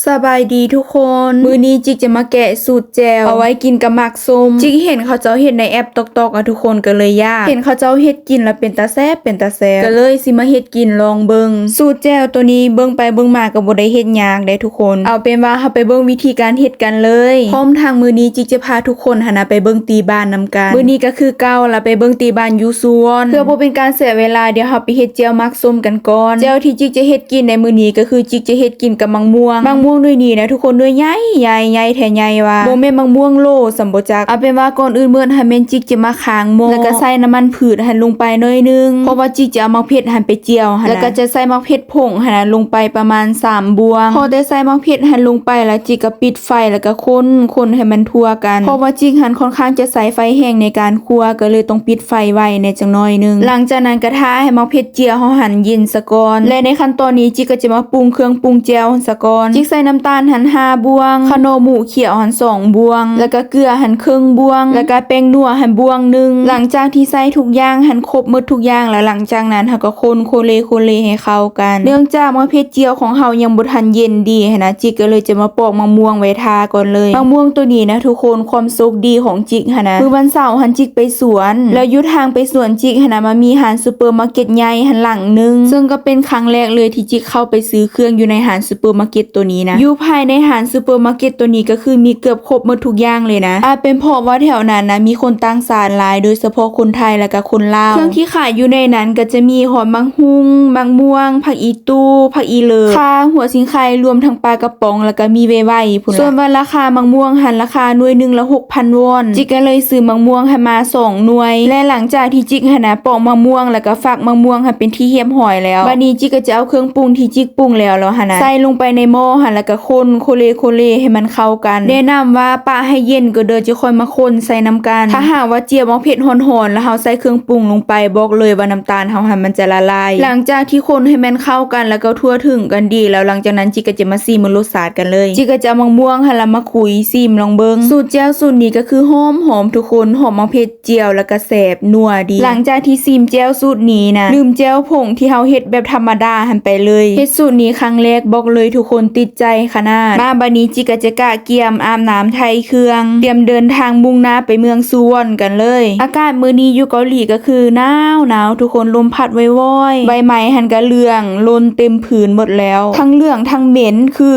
ສະບາຍດີທຸກຄົນ, ມື້ນີ້ຈິກຈະມາແກະສູດແຈ່ວ ເອົາໄວ້ກິນກັບໝາກສົ້ມ. ຈິກເຫັນເຂົາເຈົ້າເຮັດໃນແອັບຕອກໆ ອະ ທຸກຄົນ ກໍເລີຍຢາກ. ເຫັນເຂົາເຈົ້າເຮັດກິນແລ້ວເປັນຕາແຊບ ເປັນຕາແຊບ, ກໍເລີຍຊິມາເຮັດກິນລອງເບິ່ງ. ສູດແຈ່ວໂຕນີ້ເບິ່ງໄປເບິ່ງມາກໍບໍ່ໄດ້ເຮັດຍາກເດ້ທຸກຄົນ. ເອົາເປັນວ່າເຮົາໄປເບິ່ງວິທີການເຮັດກັນເລີຍ. ພ້ອມທັງມື້ນີ້ຈິກຈະພາທຸກຄົນຫັ້ນນະໄປເບິ່ງຕີບ້ານນຳກັນ. ມື້ນີ້ກໍຄືເກົ່າລະ ໄປເບິ່ງຕີບ້ານຢູ່ສວນ. ເພື່ອບໍ່ເປັນການເສຍເວລາ ດຽວເຮົາໄປເຮັດແຈ່ວໝາກ ສົ້ມກັນກ່ອນ. ແຈ່ວທີ່ຈິກຈະເຮັດກິນໃນມື້ນີ້ກໍຄືຈິກຈະເຮັດກິນກັບໝາກມ່ວງ. ໝາກມ່ວງໜ່ວຍນີ້ນະທຸກຄົນ ໜ່ວຍໃຫຍ່ ໃຫຍ່ ໃຫຍ່ແທ້ໃຫຍ່ວ່າ ບໍ່ແມ່ນໝາກມ່ວງໂລຊ້ຳບໍ່ຈັກ. ເອົາເປັນວ່າກ່ອນອື່ນໝົດຫັ້ນແມ່ນຈິກຈະມາຄ້າງໝໍ້ ແລ້ວກໍໃສ່ນ້ຳມັນພືດຫັ້ນລົງໄປໜ້ອຍໜຶ່ງ ເພາະວ່າຈິກຈະເອົາໝາກເຜັດຫັ້ນໄປຈຽວຫັ້ນນະ ແລ້ວກໍຈະໃສ່ໝາກເຜັດຜົງຫັ້ນນະລົງໄປປະມານສາມບ່ວງ. ພໍແຕ່ໃສ່ໝາກເຜັດຫັ້ນລົງໄປແລ້ວ ຈິກກໍປິດໄຟ ແລ້ວກໍຄົນ ຄົນໃຫ້ມັນທົ່ວກັນ ເພາະວ່າຈິກຫັ້ນຄ່ອນຂ້າງຈະໃຊ້ໄຟແຮງໃນການ ຄົວ ກໍເລີຍຕ້ອງປິດໄຟໄວ້ແດ່ຈັກໜ້ອຍໜຶ່ງ. ຫຼັງຈາກນັ້ນກໍຖ້າໃຫ້ໝາກເຜັດຈຽວເຮົາຫັ້ນເຢັນສະກ່ອນ ແລະ ໃນຂັ້ນຕອນນີ້ຈິກກໍຈະມາປຸງເຄື່ອງປຸງແຈ່ວຫັ້ນສະກ່ອນ. ຈິກໃສ່ນ້ຳຕານຫັ້ນຫ້າບ່ວງ, ຂະໜໍ່ໝູຂຽວຫັ້ນສອງບ່ວງ, ແລ້ວກໍເກືອຫັ້ນເຄິ່ງບ່ວງ, ແລ້ວກໍແປ້ງນົວຫັ້ນບ່ວງໜຶ່ງ. ຫຼັງຈາກທີ່ໃສ່ທຸກຢ່າງຫັ້ນຄົບໝົດທຸກຢ່າງແລ້ວ ຫຼັງຈາກນັ້ນເຮົາກໍຄົນໂຄເລໂຄເລໃຫ້ເຂົ້າກັນ. ເນື່ອງຈາກໝາກເຜັດຈຽວຂອງເຮົາຍັງບໍ່ທັນເຢັນດີຫັ້ນນະ ຈິກກໍເລີຍຈະມາປອກໝາກມ່ວງໄວ້ຖ້າກ່ອນເລີຍ. ໝາກມ່ວງໂຕນີ້ນະທຸກຄົນ ຄວາມໂຊກດີຂອງຈິກຫັ້ນນະ ມື້ວັນເສົາຫັ້ນຈິກໄປສວນ ແລ້ວຢູ່ທາງໄປສວນຈິກຫັ້ນນະ ມັນມີຮ້ານຊຸບເປີມາເກັດໃຫຍ່ຫັ້ນຫຼັງໜຶ່ງ ເຊິ່ງກໍເປັນຄັ້ງແລກເລີຍທີ່ຈິກເຂົ້າໄປຊື້ເຄື່ອງຢູ່ໃນຮ້ານຊຸບເປີມາເກັດໂຕນີ້ນະ. ຢູ່ພາຍໃນຮ້ານຊຸບເປີມາເກັດໂຕນີ້ກໍຄືມີເກືອບຄົບໝົດທຸກຢ່າງເລີຍນະ ອາດເປັນເພາະວ່າແຖວນັ້ນນະມີຄົນຕ່າງຊາດຫຼາຍ ໂດຍສະເພາະຄົນໄທ ແລ້ວກໍຄົນລາວ. ເຄື່ອງທີ່ຂາຍຢູ່ໃນນັ້ນກໍຈະມີຮອດໝາກຫຸ່ງ, ໝາກມ່ວງ, ຜັກອີຕູ, ຜັກອີເຫຼີ່, ຂ່າ, ຫົວສິງໄຄ ລວມທັງປາກະ ປ໋ອງ ແລ້ວກໍມີໄວໆພຸ້ນລະ. ສ່ວນວ່າລາຄາໝາກມ່ວງຫັ້ນ ລາຄາໜ່ວຍໜຶ່ງລະຫົກພັນວອນ. ຈິກກໍເລີຍຊື້ໝາກມ່ວງຫັ້ນມາສອງໜ່ວຍ ແລະ ຫຼັງຈາກທີ່ຈິກຫັ້ນນະປອກໝາກມ່ວງ ແລ້ວກໍຟັກໝາກມ່ວງຫັ້ນເປັນທີ່ຮຽບຮ້ອຍແລ້ວ ບາດນີ້ຈິກກໍຈະເອົາເຄື່ອງປຸງທີ່ຈິກປຸງແລ້ວແລ້ວຫັ້ນນະ ໃສ່ລົງໄປໃນໝໍ້ຫັ້ນ ແລ້ວກໍຄົນໂຄເລໂຄເລໃຫ້ມັນເຂົ້າກັນ. ແນະນຳວ່າປະໃຫ້ເຢັນກ່ອນເດີ ຈຶ່ງຄ່ອຍມາຄົນໃສ່ນຳກັນ. ຖ້າຫາກວ່າຈຽວໝາກເຜັດຮ້ອນໆ ແລ້ວເຮົາໃສ່ເຄື່ອງປຸງລົງໄປ ບອກເລີຍວ່ານ້ຳຕານເຮົາຫັ້ນມັນຈະລະລາຍ. ຫຼັງຈາກທີ່ຄົນໃຫ້ມັນເຂົ້າກັນ ແລ້ວກໍທົ່ວເຖິງກັນດີແລ້ວ ຫຼັງຈາກນັ້ນຈິກກໍຈະມາຊີມເບິ່ງລົດຊາດ ກັນເລີຍ. ຈິກກໍຈະເອົາໝາກມ່ວງຫັ້ນລະມາຂຸຍຊີມລອງເບິ່ງ. ສູດແຈ່ວສູດນີ້ກໍຄືຫອມໆທຸກຄົນ ຫອມໝາກເຜັດຈຽວ ແລ້ວກໍແຊບນົວດີ. ຫຼັງຈາກທີ່ຊີມແຈ່ວສູດນີ້ນະ ລືມແຈ່ວຜົງທີ່ເຮົາເຮັດແບບທຳມະດາຫັ້ນໄປເລີຍ. ເຮັດສູດນີ້ຄັ້ງແລກ ບອກເລີຍທຸກຄົນຕິດໃຈຂະໜາດ. ມາບາດນີ້ຈິກກໍຈະກະກຽມອາບນ້ຳໄຖ່ເຄື່ອງ ຕຽມເດີນທາງມຸ່ງໜ້າໄປເມືອງສຸວອນກັນເລີຍ. ອາກາດມື້ນີ້ຢູ່ເກົາຫຼີກໍຄືໜາວໆ ທຸກຄົນ ລົມພັດວອຍໆ ໃບໄມ້ຫັ້ນກໍເຫຼືອງຫຼົ່ນເຕັມພື້ນໝົດແລ້ວ ທັງເຫຼືອງທັງເໝັນ ຄື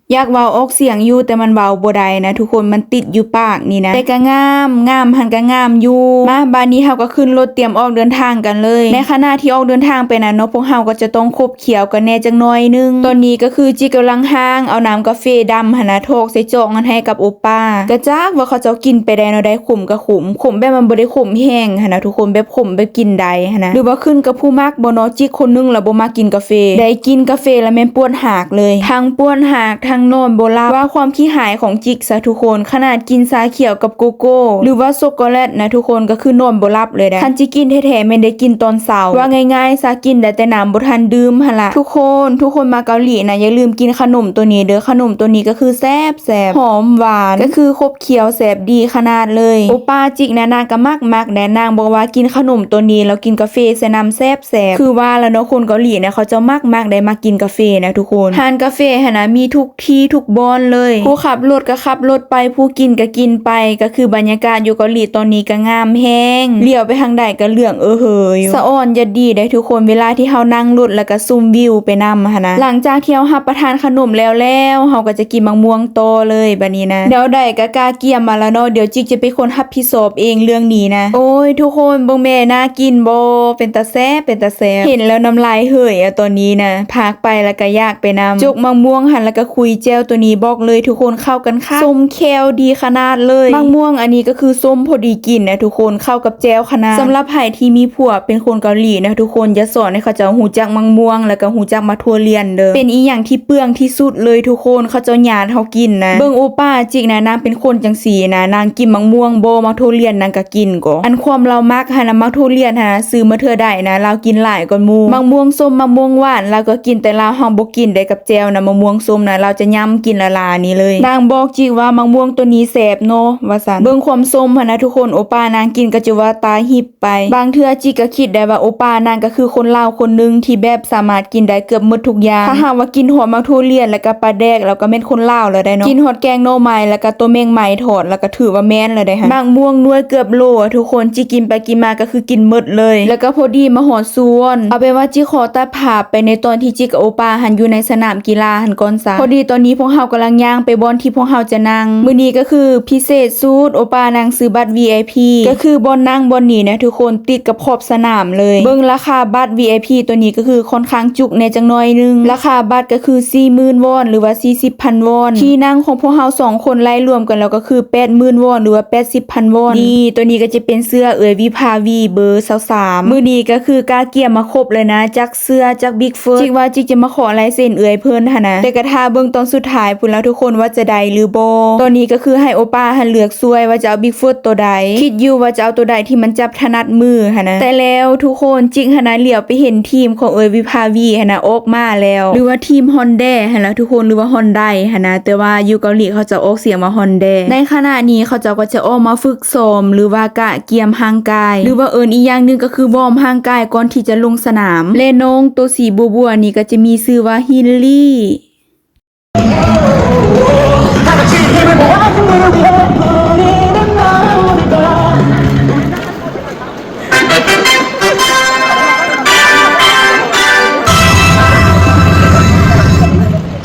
ຢາກເວົ້າອອກສຽງຢູ່ ແຕ່ມັນເວົ້າບໍ່ໄດ້ນະທຸກຄົນ ມັນຕິດຢູ່ປາກນີ້ນະ. ແຕ່ກໍງາມ ງາມຫັ້ນກໍງາມຢູ່. ມາ ບາດນີ້ເຮົາກໍຂຶ້ນລົດຕຽມອອກເດີນທາງກັນເລີຍ. ໃນຂະນະທີ່ອອກເດີນທາງໄປນັ້ນເນາະ ພວກເຮົາກໍຈະຕ້ອງຄົບຂຽວກັນແດ່ຈັກໜ້ອຍໜຶ່ງ. ຕອນນີ້ກໍຄືຈິກກຳລັງຫ້າງເອົານ້ຳກາເຟດຳຫັ້ນນະ ຖອກໃສ່ຈອກຫັ້ນໃຫ້ກັບໂອປ້າ. ກະຈັກວ່າເຂົາເຈົ້າກິນໄປໄດ້ແນວໃດ ຂົມກໍຂົມ ຂົມແບບມັນບໍ່ໄດ້ຂົມແຮງຫັ້ນນະທຸກຄົນ ແບບຂົມແບບກິນໄດ້ຫັ້ນນະ ຫຼືວ່າຂຶ້ນກັບຜູ້ມັກບໍ່ເນາະ. ຈິກຄົນໜຶ່ງລະບໍ່ມັກກິນກາເຟ ໄດ້ກິນກາເຟລະແມ່ນປວດຮາກເລີຍ ທັງປວດຮາກທັງນອນບໍ່ຫຼັບ. ວ່າຄວາມຂີ້ຮ້າຍຂອງຈິກຊະທຸກຄົນ ຂະໜາດກິນຊາຂຽວກັບໂກໂກ້ ຫຼືວ່າຊັອກໂກແລັດນະທຸກຄົນ ກໍຄືນອນບໍ່ຫຼັບເລີຍນະ. ຄັນຊິກິນແທ້ໆແມ່ນໄດ້ກິນຕອນເຊົ້າ. ວ່າງ່າຍໆຊະ ກິນໄດ້ແຕ່ນ້ຳບໍ່ທັນດື່ມຫັ້ນລະ. ທຸກຄົນ ທຸກຄົນມາເກົາຫຼີນະ ຢ່າລືມກິນຂະໜົມໂຕນີ້ເດີ. ຂະໜົມໂຕນີ້ກໍຄືແຊບ ແຊບ ຫອມຫວານ ກໍຄືຄົບຂຽວແຊບດີຂະໜາດເລີຍ. ໂອປ້າຈິກນະ ນາງກໍມັກໆ ແດ່ ນາງບອກວ່າກິນຂະໜົມໂຕນີ້ແລ້ວກິນກາເຟໃສ່ນ້ຳແຊບໆ. ຄືວ່າລະເນາະ ຄົນເກົາຫຼີນະ ເຂົາເຈົ້າມັກໆ ໄດ້ມັກກິນກາເຟນະທຸກຄົນ. ຮ້ານກາເຟຫັ້ນນະ ມີທຸກທີ່ທຸກບ່ອນເລີຍ. ຜູ້ຂັບລົດກໍຂັບລົດໄປ ຜູ້ກິນກໍກິນໄປ. ກໍຄືບັນຍາກາດຢູ່ເກົາຫຼີຕອນນີ້ກໍງາມແຮງ ຫຼຽວໄປທາງໃດກໍເຫຼືອງເອີເຫີຢູ່ ສະອອນຢາດດີໄດ໋ທຸກຄົນ ເວລາທີ່ເຮົານັ່ງລົດແລ້ວກໍຊົມວິວໄປນຳຫັ້ນນະ. ຫຼັງຈາກທີ່ເຮົາຮັບປະທານຂະໜົມແລ້ວແລ້ວ ເຮົາກໍຈະກິນໝາກມ່ວງຕໍ່ເລີຍບາດນີ້ນະ. ແນວໃດກໍກະກຽມມາລະເນາະ ດຽວຈິກຈະເປັນຄົນຮັບຜິດຊອບເອງເລື່ອງນີ້ນະ. ໂອ້ຍ ທຸກຄົນເບິ່ງແມ້ ໜ້າກິນບໍ່? ເປັນຕາແຊບ ເປັນຕາແຊບ ເຫັນແລ້ວນ້ຳລາຍເຫີຍອະຕອນນີ້ນະ. ພາກໄປແລ້ວກໍຢາກໄປນຳ ຈົກໝາກມ່ວງຫັ້ນ ແລ້ວກໍຂຸຍແຈ່ວໂຕນີ້ ບອກເລີຍທຸກຄົນ ເຂົ້າກັນຄັກ ສົ້ມແຈ່ວດີຂະໜາດເລີຍ. ໝາກມ່ວງອັນນີ້ກໍຄືສົ້ມພໍດີກິນນະທຸກຄົນ ເຂົ້າກັບແຈ່ວຂະໜາດ. ສຳລັບໃຜທີ່ມີຜົວເປັນຄົນເກົາຫຼີນະທຸກຄົນ ຢ່າສອນໃຫ້ເຂົາເຈົ້າຮູ້ຈັກໝາກມ່ວງ ແລ້ວກໍຮູ້ຈັກໝາກຖົ່ວລຽນເດີ. ເປັນອີ່ຫຍັງທີ່ເປືອງທີ່ສຸດເລີຍທຸກຄົນ ເຂົາເຈົ້າຍາດເຮົາກິນນະ. ເບິ່ງໂອປ້າຈິກນະ ນາງເປັນຄົນຈັ່ງຊີ້ນະ ນາງກິນໝາກມ່ວງບໍ່? ໝາກຖົ່ວລຽນນາງກໍກິນກໍ. ອັນຄວາມລາວມັກຫັ້ນນະ ໝາກຖົ່ວລຽນຫັ້ນນະ ຊື້ມາເທື່ອໃດນະ ລາວກິນຫຼາຍກ່ອນໝູ່. ໝາກມ່ວງສົ້ມ ໝາກມ່ວງຫວານ ລາວກໍກິນ ແຕ່ລາວເຮົາບໍ່ກິນໄດ໋ກັບແຈ່ວນະ. ໝາກມ່ວງສົ້ມນະ ລາວຈະ ຍຳກິນຫຼາໆນີ້ເລີຍ. ນາງບອກຈິກວ່າ ໝາກມ່ວງໂຕນີ້ແຊບເນາະ ວ່າຊັ້ນ. ເບິ່ງຄວາມສົ້ມຫັ້ນນະທຸກຄົນ, ໂອປ້ານາງກິນກໍຈົນວ່າຕາຫິບໄປ. ບາງເທື່ອຈິກກໍຄິດໄດ້ວ່າ ໂອປ້ານາງກໍຄືຄົນລາວຄົນໜຶ່ງທີ່ແບບສາມາດກິນໄດ້ເກືອບໝົດທຸກຢ່າງ. ຖ້າຫາກວ່າກິນຮອດໝາກຖົ່ວລຽນ ແລ້ວກໍປາແດກ ແລ້ວກໍແມ່ນຄົນລາວແລ້ວໄດ໋ເນາະ. ກິນຮອດແກງໜໍ່ໄມ້ ແລ້ວກໍຕົວແມງໄມ້ທອດ ແລ້ວກໍຖືວ່າແມ່ນແລ້ວໄດ໋ຫັ້ນ. ໝາກມ່ວງໜ່ວຍເກືອບໂລອະທຸກຄົນ, ຈິກກິນໄປກິນມາກໍຄືກິນໝົດເລີຍ. ແລ້ວກໍພໍດີມາຮອດສວນ. ເອົາເປັນວ່າຈິກຂໍຕັດພາບໄປໃນຕອນທີ່ຈິກກັບໂອປ້າຫັ້ນຢູ່ໃນສະໜາມ ກິລາຫັ້ນກ່ອນຊະ. ພໍດີຕອນນີ້ພວກເຮົາກຳລັງຍ່າງໄປບ່ອນທີ່ພວກເຮົາຈະນັ່ງ. ມື້ນີ້ກໍຄືພິເສດສຸດ, ໂອປ້ານັ່ງຊື້ບັດ ວີໄອພີ ກໍຄືບ່ອນນັ່ງບ່ອນນີ້ນະທຸກຄົນ, ຕິດກັບຂອບສະໜາມເລີຍ. ເບິ່ງລາຄາບັດ ວີໄອພີ ໂຕນີ້ກໍຄືຄ່ອນຂ້າງຈຸກແດ່ຈັກໜ້ອຍໜຶ່ງ. ລາຄາບັດກໍຄືສີ່ໝື່ນວອນ ຫຼືວ່າສີ່ສິບພັນວອນ. ທີ່ນັ່ງຂອງພວກເຮົາສອງຄົນໄລ່ລວມກັນແລ້ວກໍຄືແປດໝື່ນວອນ ຫຼືວ່າແປດສິບພັນວອນ. ນີ້ ໂຕນີ້ກໍຈະເປັນເສື້ອເອື້ອຍວິພາວີ ເບີຊາວສາມ. ມື້ນີ້ກໍຄືກະກຽມມາຄົບເລີຍນະ, ຈັກ ເສື້ອຈາກ Big Foot ຈິກວ່າຈິກຈະມາຂໍລາຍເຊັນເອື້ອຍເພິ່ນຫັ້ນນະ, ແຕ່ກະຖ້າເບິ່ງຕອນສຸດທ້າຍພຸ້ນລະທຸກຄົນວ່າຈະໄດ້ຫຼືບໍ່. ຕອນນີ້ກໍຄືໃຫ້ໂອປ້າຫັ້ນເລືອກຊ່ວຍວ່າຈະເອົາ Big Foot ໂຕໃດ, ຄິດຢູ່ວ່າຈະເອົາໂຕໃດທີ່ມັນຈັບຖະໜັດມືຫັ້ນນະ. ແຕ່ແລ້ວທຸກຄົນ, ຈິກຫັ້ນນະຫຼຽວໄປເຫັນທີມຂອງເອື້ອຍວິພາວີຫັ້ນນະອອກມາແລ້ວ, ຫຼືວ່າທີມຮອນແດຫັ້ນລະທຸກຄົນ, ຫຼືວ່າຮອນໄດຫັ້ນນະ, ແຕ່ວ່າຢູ່ເກົາຫຼີເຂົາເຈົ້າອອກສຽງວ່າຮອນແດ. ໃນຂະນະນີ້ເຂົາເຈົ້າກໍຈະອອກມາຝຶກຊ້ອມ ຫຼືວ່າກະ ກຽມຮ່າງກາຍ ຫຼືວ່າເອີ້ນອີກຢ່າງໜຶ່ງກໍຄືວອມຮ່າງກາຍກ່ອນທີ່ຈະລົງສະໜາມ. ແລະ ນ້ອງໂຕສີບົວໆນີ້ກໍຈະມີຊື່ວ່າ ຮິນລີ.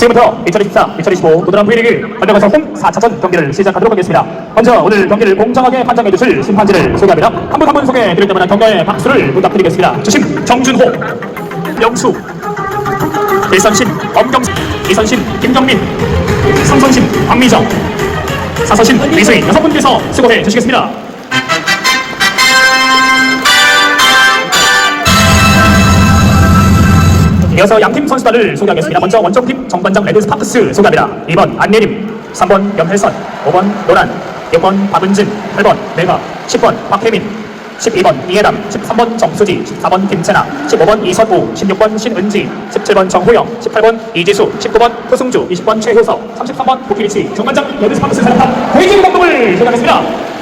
지금부터 이천이십사 이천이십오 부도남 V리그 사 차전 경기를 시작하도록 하겠습니다. 먼저 오늘 경기를 공정하게 판정해 주실 심판진을 소개합니다. 한 분 한 분 소개해 드릴 때마다 격려의 박수를 부탁드리겠습니다. 주심 정준호, 영수, 일선심 엄경수, 이선심 김경민, 삼선심 박미정, 사선심 이수희 여섯 분께서 수고해 주시겠습니다. 이어서 양팀 선수단을 소개하겠습니다. 먼저 원정팀 정관장 레드스파크스 소개합니다. 이 번 안예림, 삼 번 염혜선, 오 번 노란, 육 번 박은진, 팔 번 메가, 십 번 박혜민, 십이 번 이예담, 십삼 번 정수지, 십사 번 김채나, 십오 번 이선우, 십육 번 신은지, 십칠 번 정호영, 십팔 번 이지수, 십구 번 표승주, 이십 번 최효석, 삼십삼 번 부키리치. 정관장 레드스파크스 사령탑 고인진 감독을 소개하겠습니다.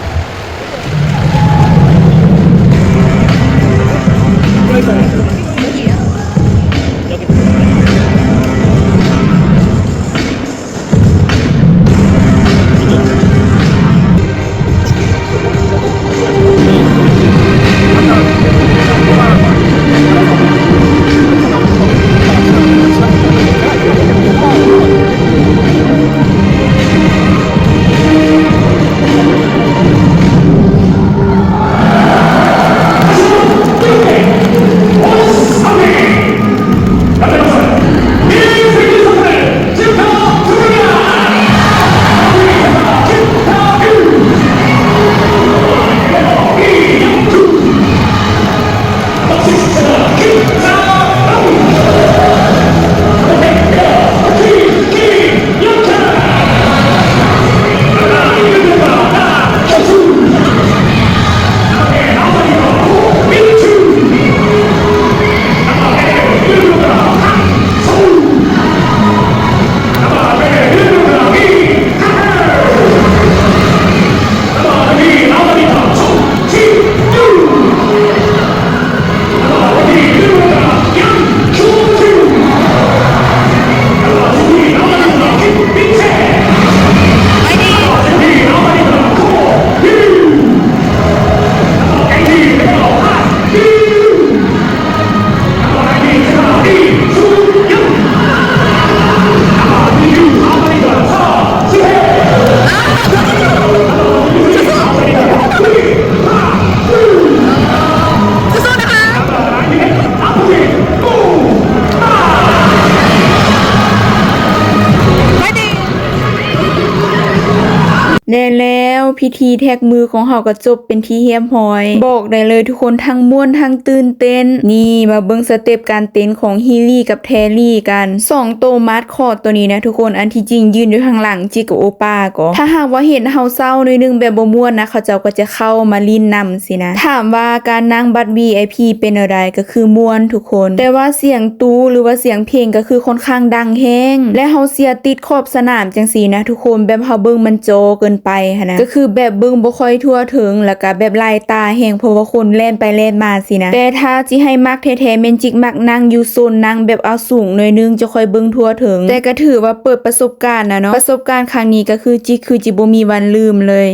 ແລະແລ້ວ ພິທີແທັກມືຂອງເຮົາກໍຈົບເປັນທີ່ຮຽບຮ້ອຍ. ບອກໄດ້ເລີຍທຸກຄົນ ທັງມ່ວນທັງຕື່ນເຕັ້ນ. ນີ້ ມາເບິ່ງສະເຕັບການເຕັ້ນຂອງຮີລີກັບແທຣີກັນ. ສອງໂຕມາສຄອດໂຕນີ້ນະທຸກຄົນ ອັນທີ່ຈິງຢືນຢູ່ທາງຫຼັງຈິກກັບໂອປາກໍ ຖ້າຫາກວ່າເຫັນເຮົາເສົ້າໜ້ອຍໜຶ່ງແບບບໍ່ມ່ວນນະ ເຂົາເຈົ້າກໍຈະເຂົ້າມາຫຼິ້ນນຳຊີ້ນະ. ຖາມວ່າການນັ່ງບັດວີໄອພີເປັນແນວໃດ? ກໍຄືມ່ວນທຸກຄົນ ແຕ່ວ່າສຽງຕູ ຫຼືວ່າສຽງເພງກໍຄືຄ່ອນຂ້າງດັງແຮງ ແລະເຮົາເສຍຕິດຂອບສະໜາມຈັ່ງຊີ້ນະທຸກຄົນ ແບບເຮົາເບິ່ງມັນຈໍເກີນໄປຫັ້ນນະ ກໍຄືແບບເບິ່ງບໍ່ຄ່ອຍທົ່ວເຖິງ ແລ້ວກໍແບບລາຍຕາແຮງ ເພາະວ່າຄົນແລ່ນໄປແລ່ນມາຊີ້ນະ. ແຕ່ຖ້າຊິໃຫ້ມັກແທ້ໆ ແມ່ນຈິກມັກນັ່ງຢູ່ໂຊນນັ່ງແບບເອົາສູງໜ້ອຍໜຶ່ງ ຈະຄ່ອຍເບິ່ງທົ່ວເຖິງ. ແຕ່ກໍຖືວ່າເປີດປະສົບການນະເນາະ ປະສົບການຄັ້ງນີ້ກໍຄືຈິກຄືຈິບໍ່ມີວັນລືມເລີຍ.